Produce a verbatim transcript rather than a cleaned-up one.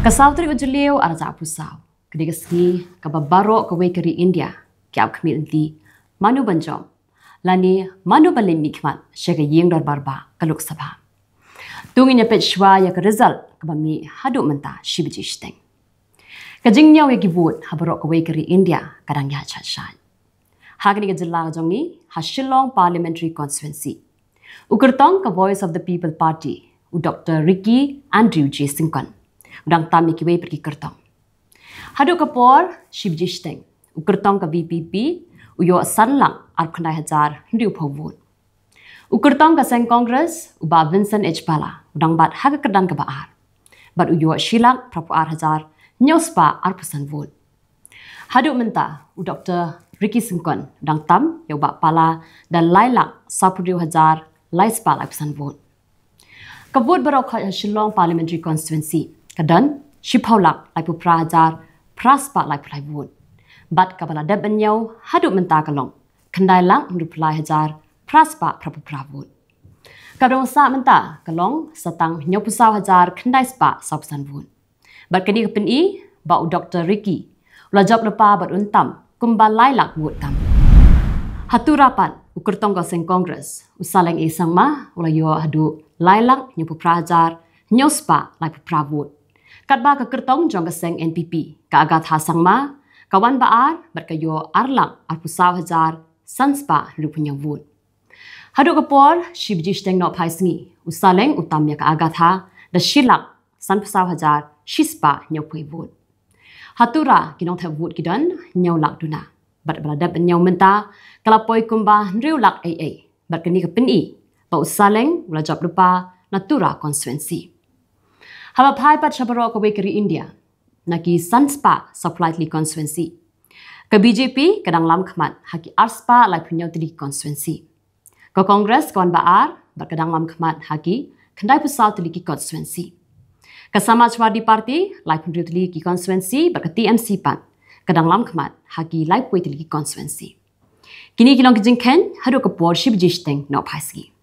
Ka saw tarik u Jylliew arhajar arphew saw, ka dei ka sngi kaba baroh kawei ka ri India ki ap khmih lynti mano ban jop lane mano ban leit mihkhmat sha ka ïing dorbar bah ka Lok Sabha. To ngin ïa peit shuwa ïa ka result kaba mih haduh mynta shi baje shiteng. Ka jingñiew ïa ki vote ha baroh kawei ka ri India ka dang ïaid shaid shaid. Ha kane ka jylla ka jong ngi, ha Shillong Parliamentary Constituency, u kyrtong ka Voice of the People Party, u Doctor Ricky Andrew J Syngkon, u dang tam ïa kiwei pat ki kyrtong. Haduh ka por shi baje shiteng, u kyrtong ka V P P u ïoh san lak arphew khyndai hajar hynriewphew vote. U kyrtong ka seng Congress, u Bah Vincent H Pala, u dang bat ha ka kyrdan kaba ar, bad u ïoh shi lak phraphew ar hajar hynñiew spah arphew san vote. Haduh mynta, u Doctor Ricky Syngkon u dang tam ïa u Bah Pala da lai lak sawphew hynriew hajar lai spah laiphew san vote. Ka vote baroh khoit ha Shillong Parliamentary Constituency ka don shiphew lak laiphew phra hajar phra spah laiphew lai vote, bad kaba la dep ban ñiew haduh mynta ka long khyndai lak hynriewphew lai hajar phra spah phraphew phra vote. Kaba dang sah mynta ka long sa tang hynñiewphew saw hajar khyndai spah sawphew san vote. Bad kane ka pyni ba u Doctor Ricky u la jop lypa bad un tam kumba lai lak vote tam. Ha Tura pat, u kyrtong ka seng Congress, u Saleng A Sangma, u la ïoh haduh lai lak hynñiewphew phra hajar hynñiew spah laiphew phra vote. Katba ka kyrtong jong ka seng N P P, ka Agatha Sangma, ka wan ba ar bad ka ïoh ar lak arphew saw hajar san spah hynriewphew hynñiew vote. Haduh ka por shi baje shiteng nohphai sngi, u Saleng u tam ïa ka Agatha da shi lak sanphew saw hajar shi spah hynñiewphew vote. Ha Tura, ki nongthep vote ki don hynñiew lak duna, bad ba la dep ban ñiew mynta ka la poi kumba hynriew lak ei ei, bad kane ka pyni ba u Saleng u la jop lypa na Tura constituency. Haba phai pat sha baroh kawei ka ri India, na ki san spah sawphew lai tylli constituency, ka B J P ka dang lam khmat ha ki ar spah laiphew hynñiew tylli constituency. Ka Congress ka wan ba ar bad ka dang lam khmat ha ki khyndaiphew saw tylli ki constituency. Ka Samajwadi Party laiphew hynriew tylli ki constituency bad ka T M C pat ka dang lam khmat ha ki laiphew tylli ki constituency. Kine ki long ki jingkheiñ haduh ka por shi baje shiteng nohphai sngi.